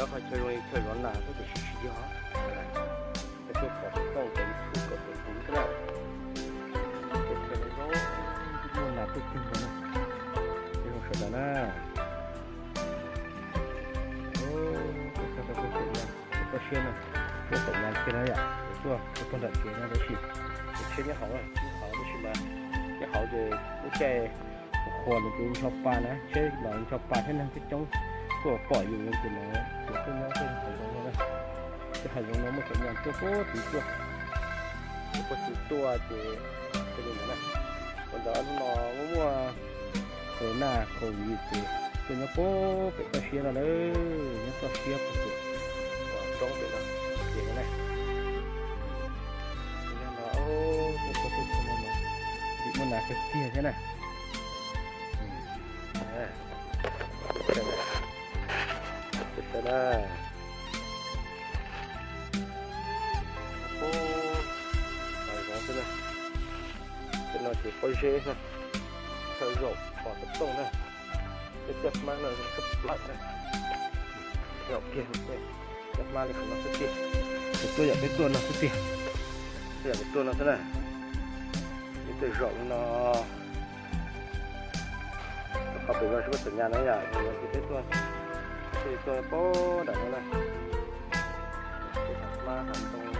Qhov chaw zoo li chaw zov nas xwb tiam sis tsis yog. Peb tuaj pom xov tooj pem YouTube kom pem kuv xwb na. Teb chaws no zoo, muaj nas tuaj kawg nkaus na. Peb zoo sawv daws na. Teb chaws tau kuv txom nyem, kuv txom siab na. Kuv txom nyem kiag na yom, kuv tuaj, kuv tuaj nram kev no tab sis kuv tsheb nyob hauv, nyob hauv tab sis mas nyob hauv ces lub caij qhuav qhuav no ces ncho pa na, tsheb los ncho pa thiab neeg coob coob tuaj pom yus no ces lawv tuaj nyob tej hav zoov no na. Tej hav zoov no muaj txom nyem tuaj puag tid tuaj, tuaj puag tid tuaj ces thiaj li mus na. Ua ntawd hnub no muaj muaj corona covid ces tuaj nyob puag pem toj siab no lawm, nyob toj siab puag pem roob pem no ces na. Nyob no, tuaj puag pem no mas tsis muaj nas kawg kiag thiab na. Ces no ces pob zeb na, chaw zaum pom xov tooj na, tej caj hmab no tshaj plaws na, zaum kiag caj hmab li qhov no xwb tiag, ces tuaj yam peb tuaj no xwb tiag, tuaj yam peb tuaj no xwb na, peb tuaj zaum li no. Qhov pem no tsis muaj txom nyem na yom, peb tuaj, peb tuaj puag nram no na, peb hav hmab hav ntoo no,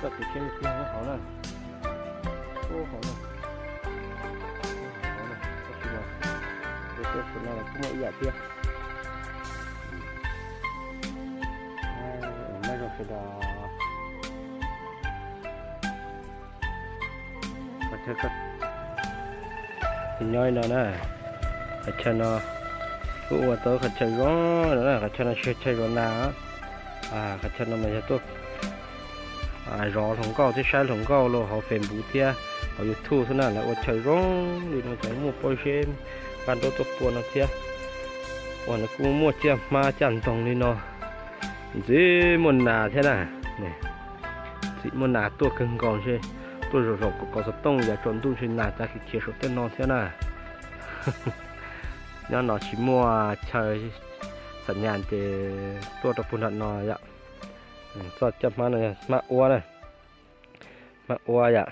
txoj kev tsheb tiag hauv na, puag hauv na, hauv na, tab sis mas peb tuaj sawv no los kuj muaj ib yam thiab. Nyob zoo sawv daws. Ces nyob li no na, qhov chaw no kuj ua tau qhov chaw zoo no na, qhov chaw no tsis yog chaw zov nas, qhov chaw no mas yog tuaj zov hluas nkauj thiab saib hluas nkauj los hauv Facebook thiab hauv YouTube xwb na, lawv ua chaw zoo li no ces muaj pob zeb npaj nruab tuaj pua no thiab, ua no kuj muaj caj hmab caj ntoo li no, ntxim muaj nas thiab na. Ntxim muaj nas tuaj kawg nkaus ntshe, tuaj zaum zaum kom kov xov tooj yav tsaus ntuj ntshe nas cav khiav khiav saum tej no thiab na. Nyob no tsis muaj chaw xam nyas ces tuaj rau puag nram no yom. Txoj caj hmab no hmab ua na, hmab ua yom.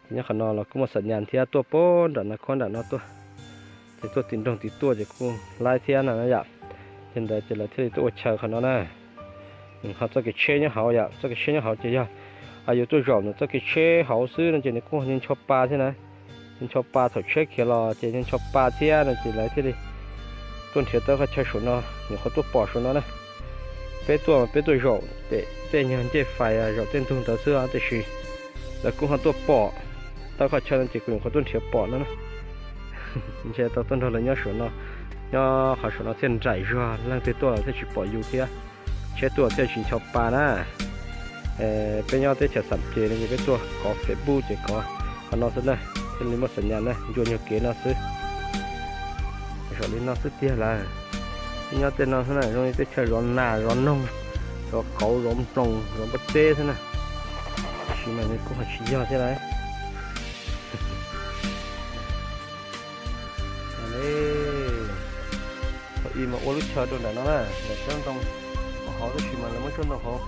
Ces nyob qhov no los kuj muaj xam nyas thiab, tuaj puag nram no khuab nram no tuaj, ces tuaj tim nroog tim tuaj ces kuj laib thiab no na yom. Ces ntawd ces lawv thiaj li tuaj ua chaw qhov no na. Ho txoj kev tsheb nyob hauv yom, txoj kev tsheb nyob hauv ces yog yus tuaj zaum ntawm txoj kev tsheb hauv xwb no ces nws kuj ncho pa thiab na. Ncho pa thaum tsheb khiav los ces ncho pa thiab no ces lawv thiaj li tuaj nrhiav tau qhov chaw saum no, nyuam qhuav tuaj pom saum no na. Peb tuaj, peb tuaj zaum pem tej nyuag ncej fais zaum tej ntug ntawd xwb tiam sis lawv kuj ho tuaj pom tau qhov chaw no ces kuv nyuam qhuav tuaj nrhiav pom no na. Ntshe tau tuaj nrog lawv nyob saum no, nyob qhov saum no thiaj nraim zog, leej twg tuaj los thiaj tsis pom yus thiab, tsheb tuaj thiaj tsis ncho pa na. Peb nyob teb chaws xam ces no ces peb tuaj kov Facebook ces kov qhov no xwb na, thiaj li muaj xam nyas na, ncua nyuag kev no xwb. Zaum li no xwb tiag lawm. Nyob tej no xwb na zoo li teb chaws zov nas zov noog, zov kauv zov nploos zov npua teb xwb na. Tab sis mas nws kuj ho tsis yog thiab lauj. Thaum ub mas ua lub chaw rau nram no na, nram tsob ntoo hauv, tab sis mas lawv muab tsob ntoo hauv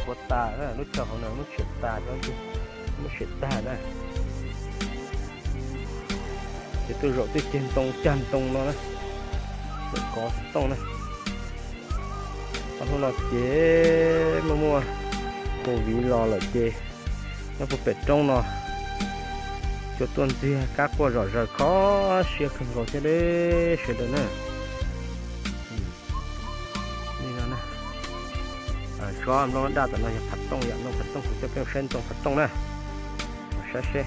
ua tas na, lub chaw hauv no muab tshem tas, muab tshem tag na. Ces tuaj zaum tej ceg ntoo cag ntoo no na, zaum kov xov tooj na. Ob hnub no ces muaj muaj covid los lawm ces nyob puag pem roob no, cua tuaj ntxiag kab quaj zom zaws kho siab kawg nkaus thiab sawv daws na. Li no na, tsob nplooj daj tom no yog phav tooj yom, nplooj phav tooj, kuv coj peb mus saib ntoo phav tooj na. Saib seb,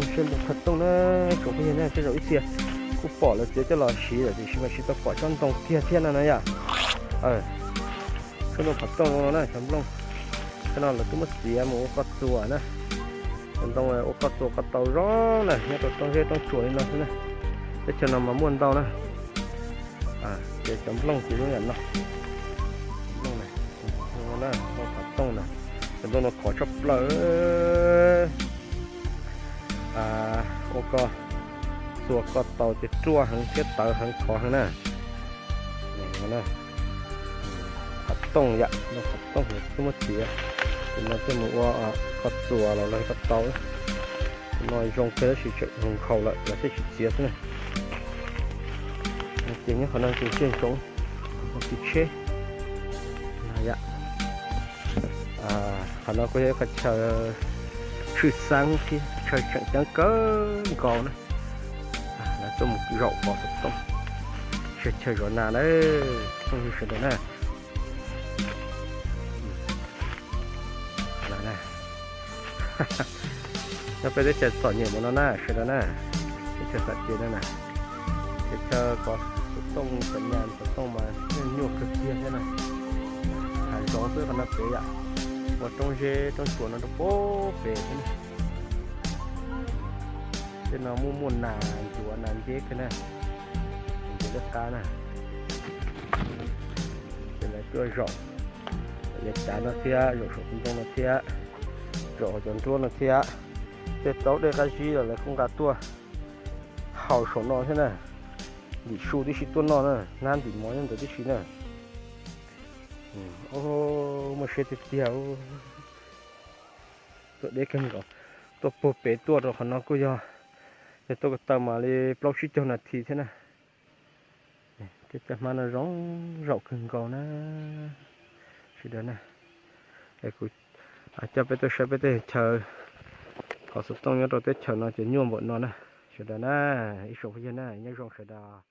saib ntoo phav tooj na, tsoom phooj ywg na, tej zaum ib txhia kuj pom lawv txiav coj los siv lawm tiam sis mas tsis tau pom tsob ntoo kiag thiab no na yom. Tsob ntoo phav tooj no na, cov nplooj, cov no lawv twb muab txiav mus ua koj txuas na. Cov ntoo ua koj txuas koj tau zoo na, nyob rau roob zeb roob tsuas li no xwb na. Teb chaws no mas muaj ntau na. Ces cov nplooj ces zoo yam no. Nplooj na, nplooj phav tooj na. Cov nplooj no khov tshaj plaws. Ua koj Txuas koj tau ces ruaj heev thiab tawv heev khov heev na. Qhov tooj yom, no qhov tooj twb muab txiav, ces no thiaj mus ua koj txuas los los koj tau. No zoo kawg tab sis tseem nkhaus lawm lawv thiaj tsis txiav xwb na. Ces nyob qhov no ces tsiaj ntsoov, tiv tsheb. Qhov no kuj yog ib qhov chaw tshwj xeeb thiab chaw tseem ceeb kawg nkaus na. Lawv tuaj mus zaum pov xov tooj, chaw zov nas na, phooj ywg sawv daws na. Nyob peb teb chaws txom nyem mus no na sawv daws na, teb chaws Xam Ces no na, ces chaw pov xov tooj, cov nas xov tooj mas yeej nyuaj kawg kiag thiab na. Hav zoov xwb qhov no pem yom, ua roob zeb roob tsuas no rau pem xwb na. Tej no muaj muaj nas ncuav nas nceb kawg na, ncuav liab qab na. Ces lawv tuaj zaum yav cav no thiab, zaum saum tus ntoo no thiab, zaum hauv cov nruab no thiab. Tej taub dej qab zib los lawv kuj nqa tuaj haus saum no thiab na. Ntim su tib si tuaj noj na, hnab ntim mov nyob ntawd tib si na. Muaj siab tiag tiag. Tuaj deb kawg nkaus, tuaj puag pem tuaj rau qhov no kuj yog, yog tuaj ko taw mas li plaub tsib caug nas this thiab na. Tej caj hmab no zoo zaum kawg nkaus na, sawv daws na. Kuv coj peb tuaj saib peb teb chaws, qhov xov tooj nyob rau teb chaws no ces nyuaj npaum no na, sawv daws na. Ib tsoom phooj ywg na, nyob zoo sawv daws.